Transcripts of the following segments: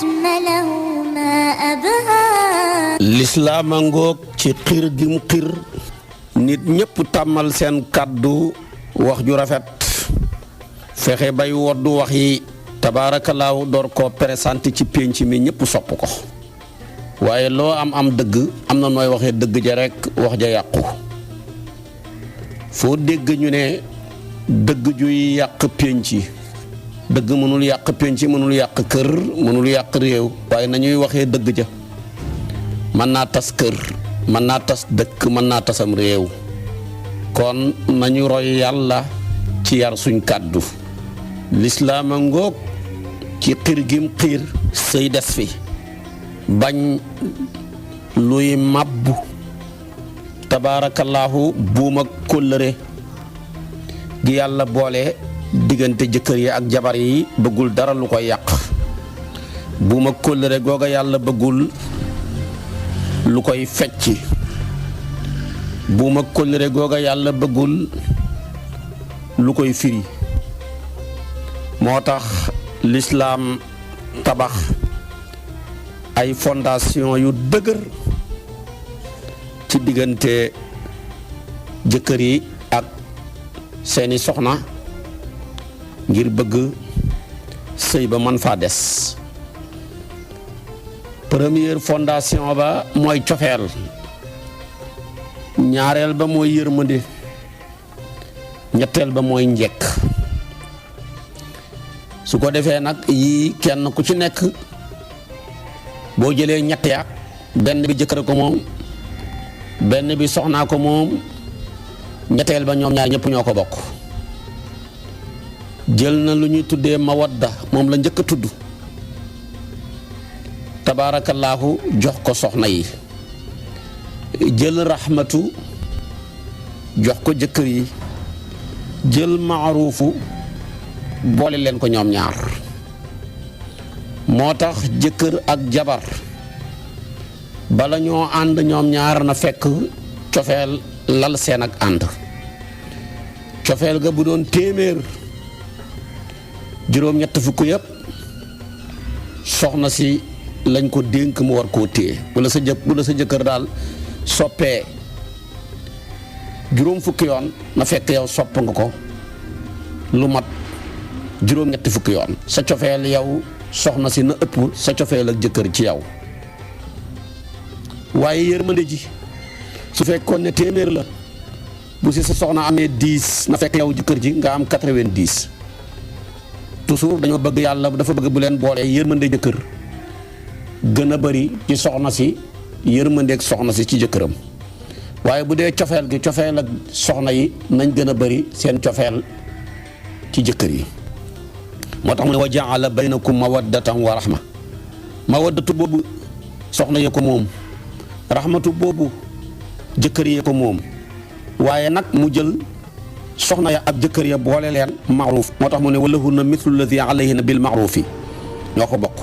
أشمله ما أبهى lislaam a ngoog ci xir gi mu xir nit ñépp tàmmal seen kàddu wax ju rafet fexe bay woddu wax yi tabaarakallaahu door ko présenté ci pénc mi ñépp sopp ko waaye loo am dëgg am na nooy waxee dëgg ja rekk wax ja yàqu foo dégg ñu ne dëgg juy yàq pénc dëgg mënul yàq pénc mënul yàq kër mënul yàq réew waaye nañuy waxee dëgg ja mën naa tas kër mën naa tas dëkk mën naa tasam réew kon nañu roy yàlla ci yar suñ kàddu lislaam a ngoog ci xiir gim xiir sëy des fi bañ luy màbbu tabaarakallaahu buum ak kóllëre gi yàlla boole diggante jëkkër yi ak jabar yi bëggul dara lu koy yàq buum ak kóllëre googa yàlla bëggul lu koy fecc buum ak kóllëre googa yàlla bëggul lu koy firi moo tax lislaam tabax ay fondation yu dëgër ci diggante jëkkër yi ak seeni soxna ngir bëgg sëy ba man faa des première fondation ba mooy cofeel ñaareel ba mooy yërmande ñetteel ba mooy njekk su ko defee nag yii kenn ku ci nekk boo jëlee ñett ya benn bi jëkkër ko moom benn bi soxnaa ko moom ñetteel ba ñoom ñaar ñëpp ñoo ko bokk jël na lu ñuy tuddee mawadda moom la njëkk a tudd tabaarakallaahu jox ko soxna yi jël rahmatu jox ko jëkkër yi jël maaruufu boole leen ko ñoom ñaar moo tax jëkkër ak jabar bala ñoo ànd ñoom ñaar na fekk cofeel lal seen ak ànd cofeel ga bu doon téeméer juróom-ñett fukk yëpp soxna si lañ ko dénk mu war koo téye bu la sa jëkkër daal soppee juróom fukki yoon na fekk yow sopp nga ko lu mat juróom-ñetti fukki yoon sa cofeel yow soxna si na ëpp sa cofeel ak jëkkër ci yow waaye yërmande ji su fekkoon ne téeméer la bu si sa soxna amee 10 na fekk yow jëkkër ji nga am 90 toujours dañoo bëgg yàlla dafa bëgg bu leen boolee yërmande jëkkër gën a bari ci soxna si yërmandeeg soxna si ci jëkkëram waaye bu dee cofeel gi cofeel ak soxna yi nañ gën a bari seen cofeel ci jëkkër yi moo tax mu ne wa jaala baynakum mawaddatan wa rahma mawaddatu boobu soxna yee ko moom rahmatu boobu jëkkër yee ko moom waaye nag mu jël soxna ya ak jëkkër ya boole leen maaruf moo tax mu ne walahunna mithlu lladi alayhinna bil maarufi ñoo ko bokk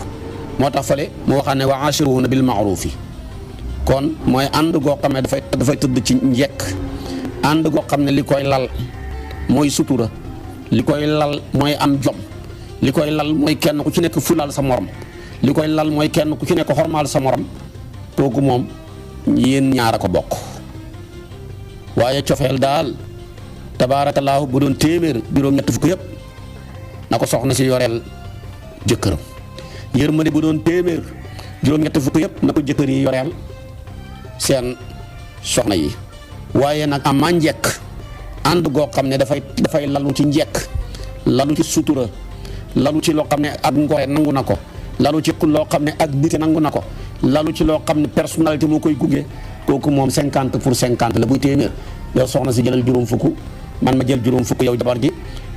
moo tax fale mu waxaan ne wa ashiruhunna bil maarufi kon mooy ànd goo xam ne dafay tëdd ci njekk ànd goo xam ne li koy lal mooy sutura li koy lal mooy am jom li koy lal mooy kenn ku ci nekk fulal sa morom li koy lal mooy kenn ku ci nekk xormaal sa morom kooku moom yéen ñaar a ko bokk waaye cofeel daal tabaarakallaahu bu doon téeméer juróom-ñett fukk yëpp na ko soxna si yoreel jëkkëram yërmande bu doon téeméer juróom-ñett fukk yëpp na ko jëkkër yi yoreel seen soxna yi waaye nag am maa njekk ànd goo xam ne dafay lalu ci njekk lalu ci sutura lalu ci loo xam ne ak ngore nangu na ko lalu ci loo xam ne ak nite nangu na ko lalu ci loo xam ne personnalité moo koy gunge kooku moom 50% la buy téeméer yow soxna si jëlal juróom fukk man ma jël juróom fukk yow jabar ji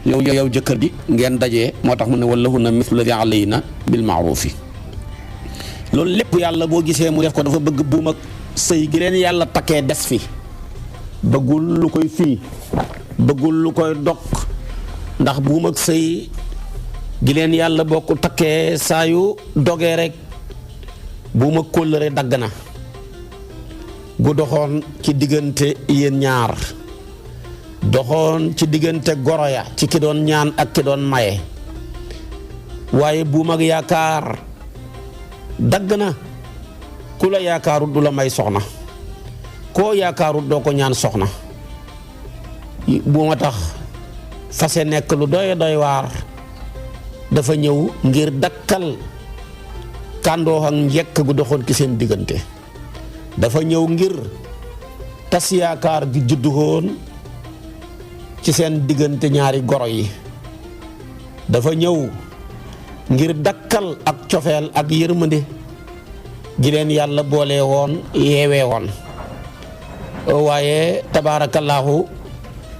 yow jëkkër ji ngeen dajee moo tax mu ne walahunna mithlu lladi alayhinna bil ma'rufi loolu lépp yàlla boo gisee mu def ko dafa bëgg buum ak sëy gi leen yàlla takkee des fi bëggul lu koy fii bëggul lu koy dog ndax buum ak sëy gi leen yàlla boo ko takkee saa yu dogee rek buum ak kóllëre dagg na gu doxoon ci diggante yéen ñaar doxoon ci diggante goro ya ci ki doon ñaan ak ki doon maye waaye buum ak yaakaar dagg na ku la yaakaarut du la may soxna koo yaakaarut doo ko ñaan soxna bu ma tax fase nekk lu doy waar dafa ñëw ngir dakkal kàndoo ak njekk gu doxoon ci seen diggante dafa ñëw ngir tas yaakaar gi juddu woon ci seen diggante ñaari goro yi dafa ñëw ngir dakkal ak cofeel ak yërmande gi leen yàlla boole woon yeewee woon waaye tabaarakallaahu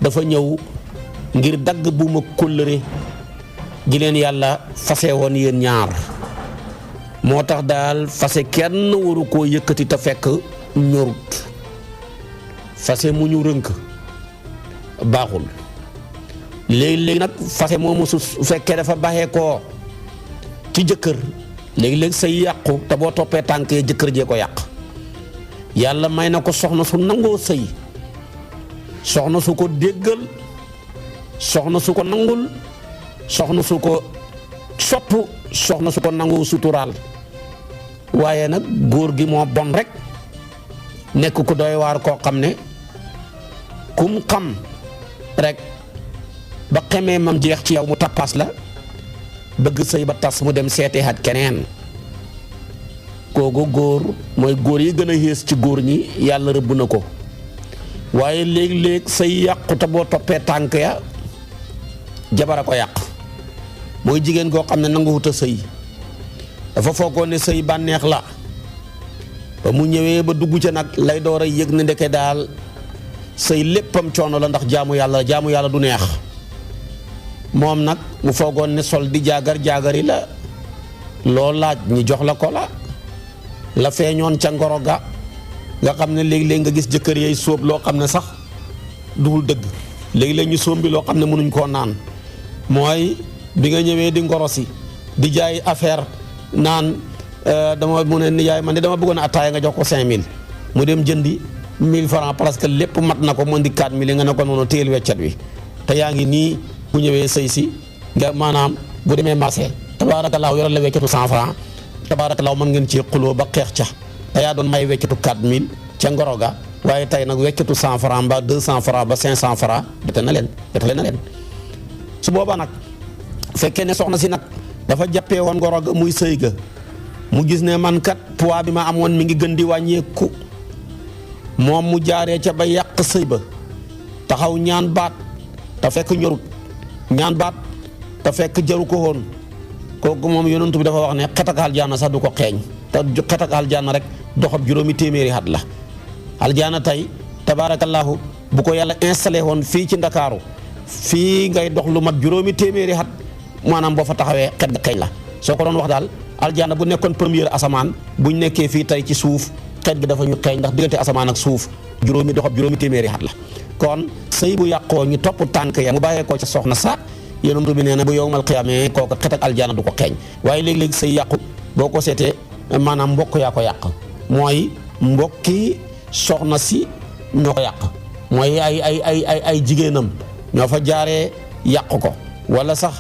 dafa ñëw ngir dagg buuma kóllëre gi leen yàlla fase woon yéen ñaar moo tax daal fase kenn waru koo yëkkati te fekk ñorut fase mu ñu rënk baaxul léegi-léegi nag fase moomu su fekkee dafa baxee koo ci jëkkër léegi-léegi say yàqu te boo toppee tànk yi jëkkër jee ko yàq yàlla may na ko soxna su nangoo sëy soxna su ko déggal soxna su ko nangul soxna su ko sopp soxna su ko nangoo suturaal waaye nag góor gi moo bon rek nekk ku doy waar koo xam ne kum xam rek ba xemee mam jeex ci yow mu tappaas la bëgg sëy ba tas mu dem seetee at keneen kooku góor mooy góor yi gën a yées ci góor ñi yàlla rëbb na ko waaye léeg-léeg sëy yàqu te boo toppee tànk ya jabara ko yàq mooy jigéen koo xam ne nanguwut a sëy dafa foogoon ne sëy bànneex la ba mu ñëwee ba dugg ca nag lay door a yëg ne ndeke daal sëy léppam coono la ndax jaamu yàlla du neex moom nag mu foogoon ne sol di jaagari la loo laaj ñi jox la ko la feeñoon ca ngoro ga nga xam ne léegi-léegi nga gis jëkkër yay sóob loo xam ne sax duwul dëgg léegi-léegi ñu sóob bi loo xam ne mënuñ koo naan mooy bi nga ñëwee di ngoro si di jaay affaire naan dama mu ne ni yaay man de dama bëggoon a attaaya nga jox ko 5000 mu dem jëndi 1000 francs parce que lépp mat na ko mu indi 4000 nga ne ko noonu téyel weccat wi te yaa ngi nii bu ñëwee sëy si nga maanaam bu demee marché tabaarakallaahu yoral la weccatu 100 francs tabaarakallaahu mën ngeen ci xuloo ba xeex ca te yaa doon may weccatu 4000 ca ngoro ga waaye tey nag weccatu 100 francs ba 200 francs ba 500 francs bete na leen su boobaa nag fekkee ne soxna si nag dafa jàppee woon ngoro ga muy sëy ga mu gis ne man kat poids bi ma amoon mi ngi gën di wàññeeku moom mu jaaree ca ba yàq sëy ba taxaw ñaan baat te fekk ñorut ñaan baat te fekk jaru ko woon kooku moom yonent bi dafa wax ne xet ak aljaana sax du ko xeeñ te xet ak aljaana rek doxab juróomi téeméeri at la aljaana tey tabaarakallaahu bu ko yàlla installé woon fii ci ndakaaru fii ngay dox lu mat juróomi téeméeri at maanaam boo fa taxawee xet ga xeeñ la soo ko doon wax daal aljaana bu nekkoon première asamaan buñ nekkee fii tey ci suuf xet gi dafa ñu xeeñ ndax diggante asamaan ak suuf doxab juróomi téeméeri at la kon sëy bu yàqoo ñu topp tànk ya mu bàyyee ko ca soxna sa yonent bi nee na bu yowmal qiyaamee kooku xet ak aljaana du ko xeeñ waaye léegi-léegi sëy yàqu boo ko seetee maanaam mbokk yaa ko yàq mooy mbokki soxna si ñoo ko yàq mooy ay jigéenam ñoo fa jaaree yàq ko wala sax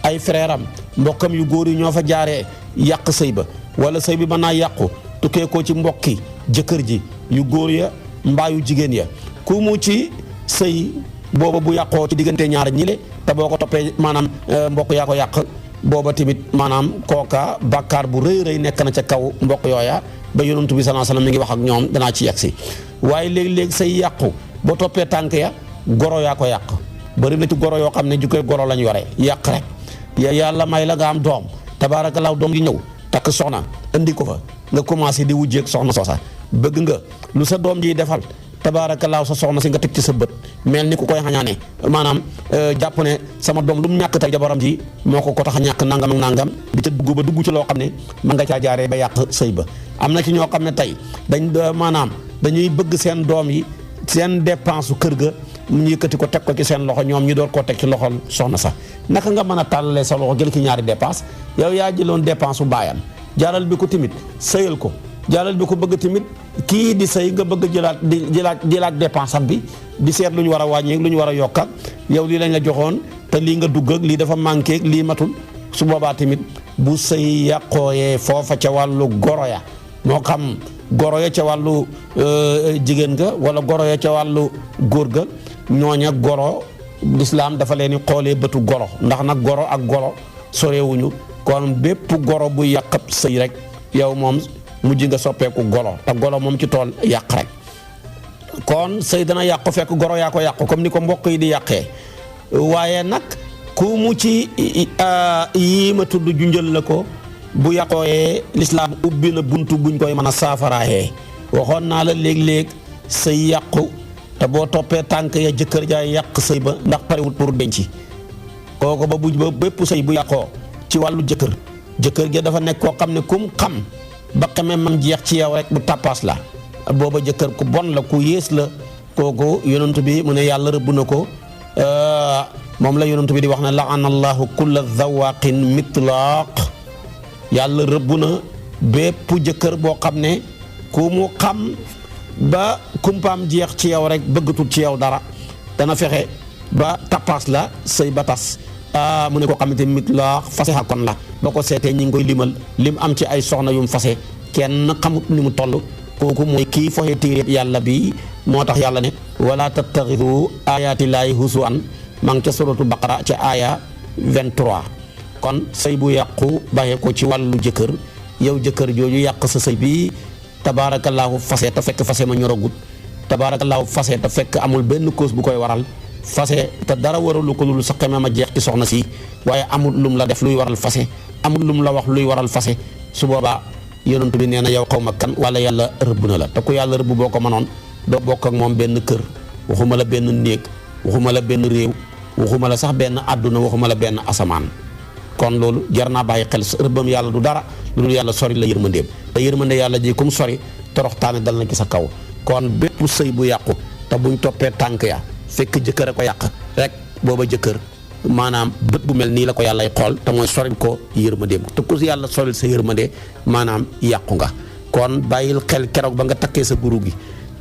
ay frère am mbokkam yu góor yi ñoo fa jaaree yàq sëy ba wala sëy bi mën naa yàqu tukkee ko ci mbokki jëkkër ji yu góor ya mbaa yu jigéen ya ku mu ci sëy booba bu yàqoo ci diggante ñaar ñile te boo ko toppee maanaam mbokk yaa ko yàq booba tamit maanaam kooka bàkkaar bu rëy nekk na ca kaw mbokk yooya ba yonent bi sallallahu alayhi wasallam mi ngi wax ak ñoom danaa ci yegsi waaye léegi-léegi say yàqu boo toppee tànk ya goro yaa ko yàq bari na ci goro yoo xam ne jukkoy goro lañ yore yàq rek yàlla may la nga am doom tabaarakallaahu doom gi ñëw takk soxna indi ko fa nga commencé di wujjeeg soxna soosa bëgg nga lu sa doom ji defal tabaarakallaahu sa soxna si nga teg ci sa bët mel ni ku koy xañaane maanaam jàpp ne sama doom lu mu ñàkk tey jabaram ji moo ko tax a ñàkk nangam ak nangam di ca dugg ci loo xam ne mën nga caa jaaree ba yàq sëy ba am na ci ñoo xam ne tey dañuy bëgg seen doom yi seen dépense su kër ga mu yëkkati ko teg ko ci seen loxo ñoom ñu door koo teg ci loxol soxna sax naka nga mën a tàllalee sa loxo jël ki ñaari dépense yow yaa jëloon dépense su baayam jaaral bi ko timit sëyal ko jaaral bi ko bëgg timit kii di sëy nga bëgg di laaj dépense am bi di seet lu ñu war a wàññi lu ñu war a yokk ak yow lii lañ la joxoon te lii nga dugg ak lii dafa manqué ak lii matul su boobaa tamit bu sëy yàqooyee foofa ca wàllu goro ya moo xam goro ya ca wàllu jigéen ga wala goro ya ca wàllu góor ga ñooña goro lislaam dafa leen di xoolee bëtu goro ndax nag goro ak goro sorewuñu kon bépp goro bu yàqab sëy rek yow moom mujj nga soppeeku golo te golo moom ci tool yàq rek kon sëy dana yàqu fekk goro yaa ko yàqu comme ni ko mbokk yi di yàqee waaye nag ku mu ci yii ma tudd junjël la ko bu yàqooyee lislaam ubbi na buntu buñ koy mën a saafaraayee waxoon naa la léeg-léeg sëy yàqu te boo toppee tànk ya jëkkër jaay yàq sëy ba ndax parewut pour denc kooku ba bépp sëy bu yàqoo ci wàllu jëkkër ja dafa nekk koo xam ne kum xam ba xamee mam jeex ci yow rek bu tappaas la booba jëkkër ku bon la ku yées la kooku yonent bi mu ne yàlla rëbb na ko moom la yonent bi di wax ne laana allahu kulla zawaqin mitlaaq yàlla rëbb na bépp jëkkër boo xam ne ku mu xam ba kumpaam jeex ci yow rek bëggatul ci yow dara dana fexe ba tappaas la sëy ba tas mu ne ko xamante mitlaaq fase kon la boo ko seetee ñi ngi koy limal lim am ci ay soxna yum fase kenn xamut ni mu toll kooku mooy kii foxe téere yàlla bi moo tax yàlla ne wala tattaxidu ayatillaahi huzuwan maa ngi ca suratu baqara ca aaya 23 kon sëy bu yàqu bàyyee ko ci wàllu jëkkër yow jëkkër jooju yàq sa sëy bi tabaarakallaahu fase te fekk fase ma ñoragut tabaarakallaahu fase te fekk amul benn cause bu koy waral fase te dara waralu ko lul sa xeme ma jeex ci soxna si waaye amul lum la def luy waral fase amul lum la wax luy waral fase su boobaa yonent bi nee na yow xaw ma kan wala yàlla rëbb na la te ku yàlla rëbb boo ko mënoon doo bokk ak moom benn kër waxuma la benn néeg waxuma la benn réew waxuma la sax benn àdduna waxuma la benn asamaan kon loolu jar naa bàyyi xel sa rëbbam yàlla du dara lu dul yàlla sori la yërmandeem te yërmande yàlla ji kum sori toroxtaane dal na ci sa kaw kon bépp sëy bu yàqu te buñ toppee tànk ya fekk jëkkër a ko yàq rek booba jëkkër maanaam bët bu mel nii la ko yàllay xool te mooy soril ko yërmandeem te ku yàlla soril sa yërmande maanaam yàqu nga kon bàyyil xel keroog ba nga takkee sa guru gi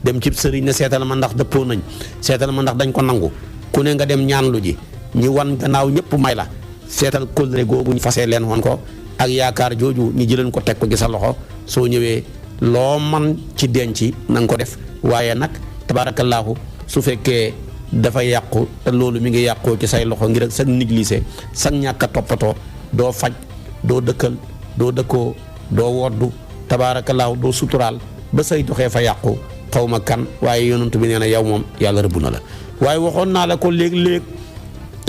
dem ci sëriñ ne seetal ma ndax dëppoo nañ seetal ma ndax dañ ko nangu ku ne nga dem ñaanlu ji ñi wan gannaaw ñëpp may la seetal kóllëre googu ñu fasee leen woon ko ak yaakaar jooju ñu jëleen ko teg ko ci sa loxo soo ñëwee loo man ci denc na nga ko def waaye nag tabaarakallaahu su fekkee dafa yàqu te loolu mi ngi yàqoo ci say loxo ngir sag négligé sag ñàkk a toppatoo doo faj doo dëkkal doo dëkkoo doo woddu tabaarakallaahu doo suturaal ba say doxee fa yàqu xaw ma kan waaye yonent bi nee na yow moom yàlla rëbb na la waaye waxoon naa la ko léeg-léeg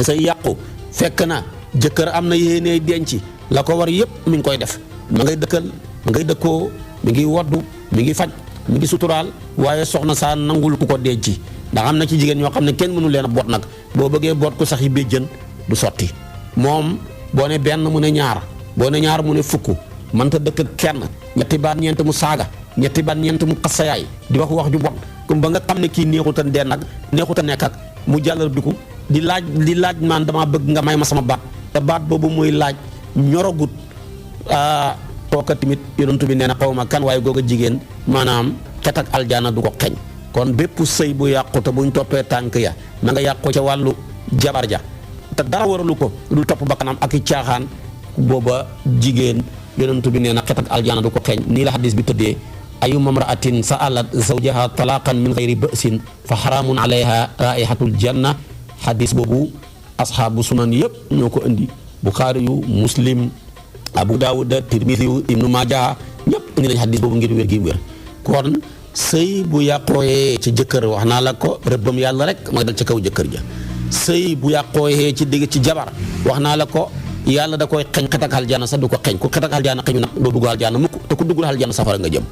say yàqu fekk na jëkkër am na yéenee denc la ko war yëpp mi ngi koy def ma ngay dëkkal ma ngay dëkkoo mi ngi woddu mi ngi faj mi ngi suturaal waaye soxna saa nangul ku ko denc ndax am na ci jigéen ñoo xam ne kenn mënu leen a boot nag boo bëggee boot ko sax yi béjjën du sotti moom boo ne benn mu ne ñaar boo ne ñaar mu ne fukk mënta dëkk kenn ñetti baat ñeent mu saaga ñetti baat ñeent mu xas sa yaay di wax wax ju bon comme ba nga xam ne kii neexuta den nag neexuta nekk ak mu jàllar biku di laaj man dama bëgg nga may ma sama baat te baat boobu muy laaj ñorogut tooka tamit yonent bi nee na xaw ma kan waaye googa jigéen maanaam xet ak aljaana du ko xeeñ kon bépp sëy bu yàqu te buñ toppee tànk ya na nga yàqu ca wàllu jabar ja te dara waralu ko du topp bakkanam ak i caaxaan booba jigéen yonent bi nee na xet ak aljaana du ko xeeñ nii la xadis bi tëddee ayyuma mra'atin sa'alat zawjaha talaqan min ghayri ba'sin fa xaraamun alayha raihatul janna xadis boobu asxaabu sunan yëpp ñoo ko indi Buxaari yu Muslim Abu Daawuda Tirmisi yu Ibnu Maaja ñëpp indi nañ xadis boobu ngir wér gi wér kon sëy bu yàqooyee ci jëkkër wax naa la ko rëbbam yàlla rek mooy dal ci kaw jëkkër ja sëy bu yàqooyee ci digg ci jabar wax naa la ko yàlla da koy xeñ xet ak aljaana sax du ko xeñ ku xet ak aljaana xeñu nag doo dugg aljaana mukk te ku duggul aljaana safara nga jëm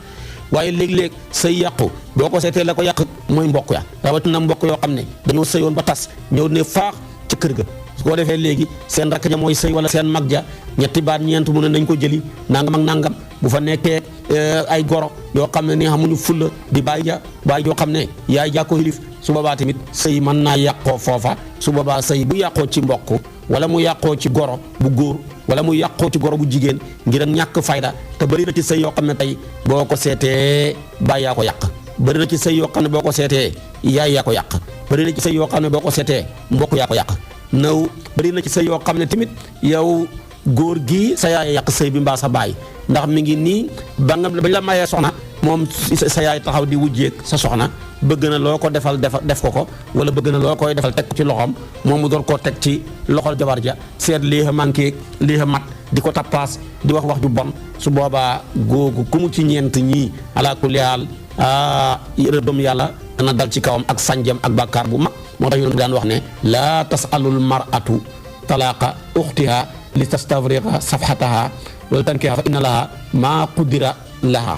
waaye léeg-léeg sëy yàqu boo ko seetee la ko yàq mooy mbokk ya rawatina mbokk yoo xam ne dañoo sëyoon ba tas ñëw ne faax ci kër ga su ko defee léegi seen rakk ja mooy sëy wala seen mag ja ñetti baat ñeent mu ne nañ ko jëli nangam ak nangam bu fa nekkee ay goro yoo xam ne ni xamuñu fulla di bàyyi joo xam ne yaay ja ko xilif su boobaa tamit sëy mën naa yàqoo foofa su boobaa sëy bu yàqoo ci mbokk wala mu yàqoo ci goro bu góor wala mu yàqoo ci goro bu jigéen ngir ñàkk fayda te bëri na ci sëy yoo xam ne tey boo ko seetee baay yaa ko yàq bëri na ci sëy yoo xam ne boo ko seetee yaay yaa ko yàq bëri na ci sëy yoo xam ne boo ko seetee mbokk yaa ko yàq naw bëri na ci sëy yoo xam ne tamit yow góor gi sa yaay yàq sëy bi mbaa sa baay ndax mi ngi nii bañ la mayee soxna moom sa yaay taxaw di wujjeeg sa soxna bëgg na loo ko defal def ko wala bëgg na loo koy defal teg ko ci loxoom moom mu door koo teg ci loxol jabar ja seet lii a manqué lii a mat di ko tappaas di wax ju bon su boobaa googu ku mu ci ñeent ñii ala kulli haal rëbbam yàlla dana dal ci kawam ak sànjam ak bàkkaar bu mag moo tax yoon daan wax ne laa tasalul mar'atu talaaqa uxtiha li tastafriqa safhataha wala tankiha fa inna laha maa qudira laha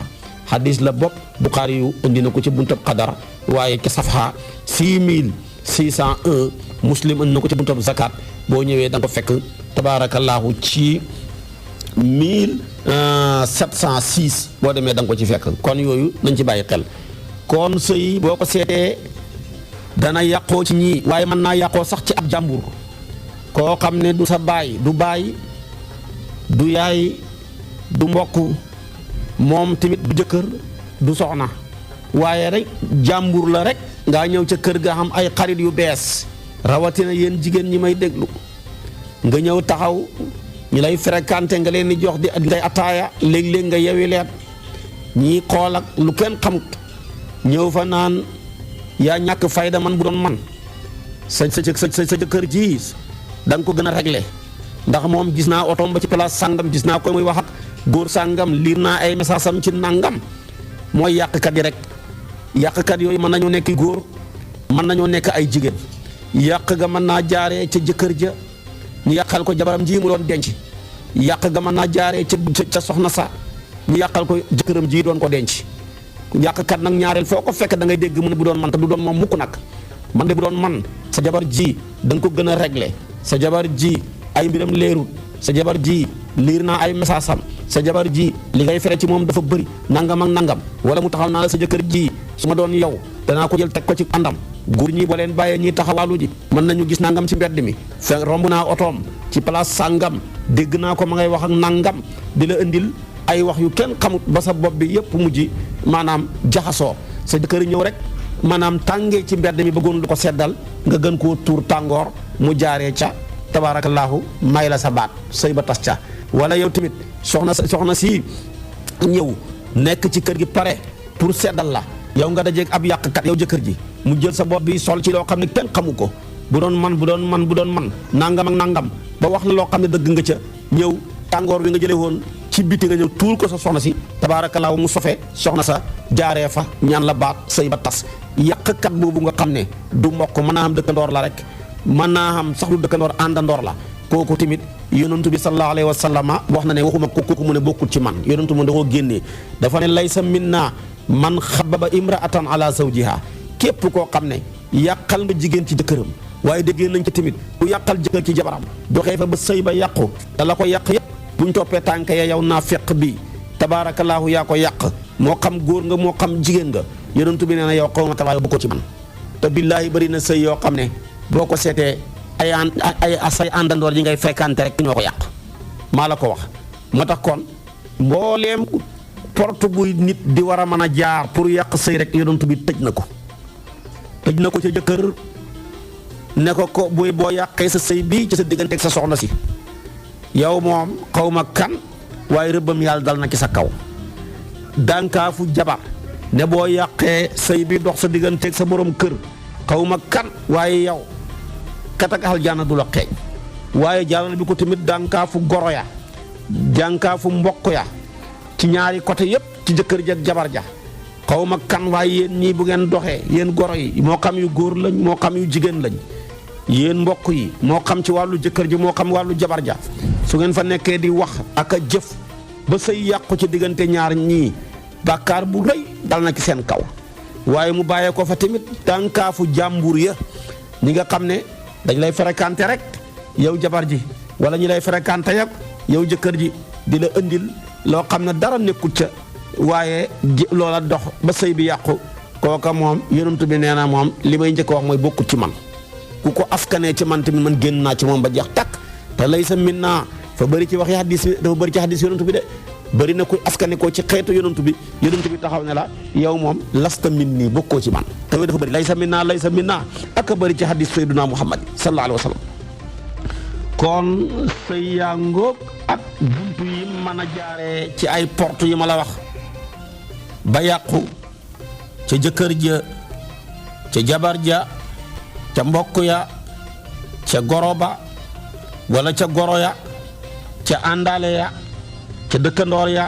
hadis la bopp Buxaari yu indi na ko ci buntab qadar waaye ca safha 6601 Muslim indi na ko ci buntab zakat boo ñëwee da nga ko fekk tabaarakallaahu ci 1706 boo demee da nga ko ci fekk kon yooyu nañ ci bàyyi xel kon sëy boo ko seetee dana yàqoo ci ñii waaye mën naa yàqoo sax ci ab jàmbur koo xam ne du sa baay du baay du yaay du mbokk moom tamit du jëkkër du soxna waaye rek jàmbur la rek ngaa ñëw ca kër ga xam ay xarit yu bees rawatina yéen jigéen ñi may déglu nga ñëw taxaw ñu lay fréquenté nga leen di jox di ngay ataaya léeg-léeg nga yewi leen ñii xool ak lu kenn xamut ñëw fa naan yaa ñàkk fayda man bu doon man sa jëkkër ji da nga ko gën a réglé ndax moom gis naa otoom ba ci place sàngam gis naa ko muy wax ak góor sàngam liir naa ay message am ci nàngam mooy yàqkat yi rek yàqkat yooyu mën nañoo nekk góor mën nañoo nekk ay jigéen yàq ga mën naa jaaree ca jëkkër ja ñu yàqal ko jabaram ji mu doon denc yàq ga mën naa jaaree ca soxna sa ñu yàqal ko jëkkëram ji doon ko denc yàqkat nag ñaareel foo ko fekk da ngay dégg mu ne bu doon man te du doon moom mukk nag man de bu doon man sa jabar ji da nga ko gën a réglé sa jabar ji ay mbiram leerut sa jabar ji liir naa ay message am sa jabar ji li ngay fere ci moom dafa bëri nangam ak nangam wala mu taxaw naa la sa jëkkër ji su ma doon yow danaa ko jël teg ko ci àndam góor ñi boo leen bàyyee ñiy taxawaalu ji mën nañu gis nangam ci mbedd mi fekk romb naa otoom ci place sàngam dégg naa ko ma ngay wax ak nangam di la indil ay wax yu kenn xamut ba sa bopp bi yëpp mujj maanaam jaxasoo sa jëkkër ñëw rek maanaam tàngee ci mbedd mi bëggoon lu ko seddal nga gën koo tuur tàngoor mu jaaree ca tabaarakallaahu may la sa baat sëy ba tas ca wala yow tamit soxna si ñëw nekk ci kër gi pare pour seddal la yow nga dajeeg ab yàqkat yow jëkkër ji mu jël sa bopp bi sol ci loo xam ne kenn xamu ko bu doon man nangam ak nangam ba wax la loo xam ne dëgg nga ca ñëw tàngoor bi nga jëlee woon ci biti nga ñëw tuur ko sa soxna si tabaarakallaahu mu sofe soxna sa jaaree fa ñaan la baat sëy ba tas yàqkat boobu nga xam ne du mbokk mën naa am dëkkandoor la rek mën naa am sax du dëkkandoor àndandoor la kooku tamit yonentu bi sallallahu alayhi wa sallam wax na ne waxuma kooku mu ne bokkul ci man yonentu mu da koo génnee dafa ne laysa minna man xababa imraatan ala zawjiha képp koo xam ne yàqal nga jigéen ci jëkkëram waaye déggee nañ ci tamit bu yàqal jëkkër ci jabaram doxee fa ba sëy ba yàqu te la ko yàq yëpp buñ toppee tànk ya yow naa feq bi tabaarakallaahu yaa ko yàq moo xam góor nga moo xam jigéen nga yonentu bi nee na yow xaw ma waaye bokkoo ci man te billaahi bëri na sëy yoo xam ne boo ko seetee ay say àndandoor yi ngay fréquenté rek ñoo ko yàq maa la ko wax moo tax kon mbooleem porte buy nit di war a mën a jaar pour yàq sëy rek yonent bi tëj na ko ca jëkkër ne ko boo yàqee sa sëy bii ci sa diggante ak sa soxna si yow moom xaw ma kan waaye rëbbam yàlla dal na ci sa kaw dànkaafu jabar ne boo yàqee sëy bi dox sa diggante ak sa borom kër xaw ma kan waaye yow katak aljanna du la xeeñ waaye jàllal bi ko tamit dànkaafu goro ya dànkaafu mbokk ya ci ñaari côté yépp ci jëkkër ja ak jabar ja xaw ma kan waaye yéen ñii bu ngeen doxee yéen goro yi moo xam yu góor lañ moo xam yu jigéen lañ yéen mbokk yi moo xam ci wàllu jëkkër ji moo xam wàllu jabar ja su ngeen fa nekkee di wax ak a jëf ba sëy yàqu ci diggante ñaar ñii bàkkaar bu rëy dal na ci seen kaw waaye mu bàyyee ko fa tamit dànkaafu jàmbur ya ñi nga xam ne dañ lay fréquenté rek yow jabar ji wala ñi lay fréquenté yak yow jëkkër ji di la indil loo xam ne dara nekkut ca waaye loola dox ba sëy bi yàqu kooka moom yonent bi nee na moom li may njëkk wax mooy bokkut ci man ku ko askanee ci man tamit man génn naa ci moom ba jeex takk te laysa minnaa fa bëri ci waxi hadis dafa bëri ci hadis yonent bi de bëri na kuy askane ko ci xeetu yonent bi taxaw ne la yow moom lasta minnii bokkoo ci man te dafa bëri laysa minnaa ak a bëri ci hadis sayyiduna Muhammad sallallahu alayhi wa sallam kon sëy yaa ngóog ak buntu yi mën a jaaree ci ay porte yi ma la wax ba yàqu ca jëkkër ja ca jabar ja ca mbokk ya ca goro ba wala ca goro ya ca àndaale ya ca dëkkandoor ya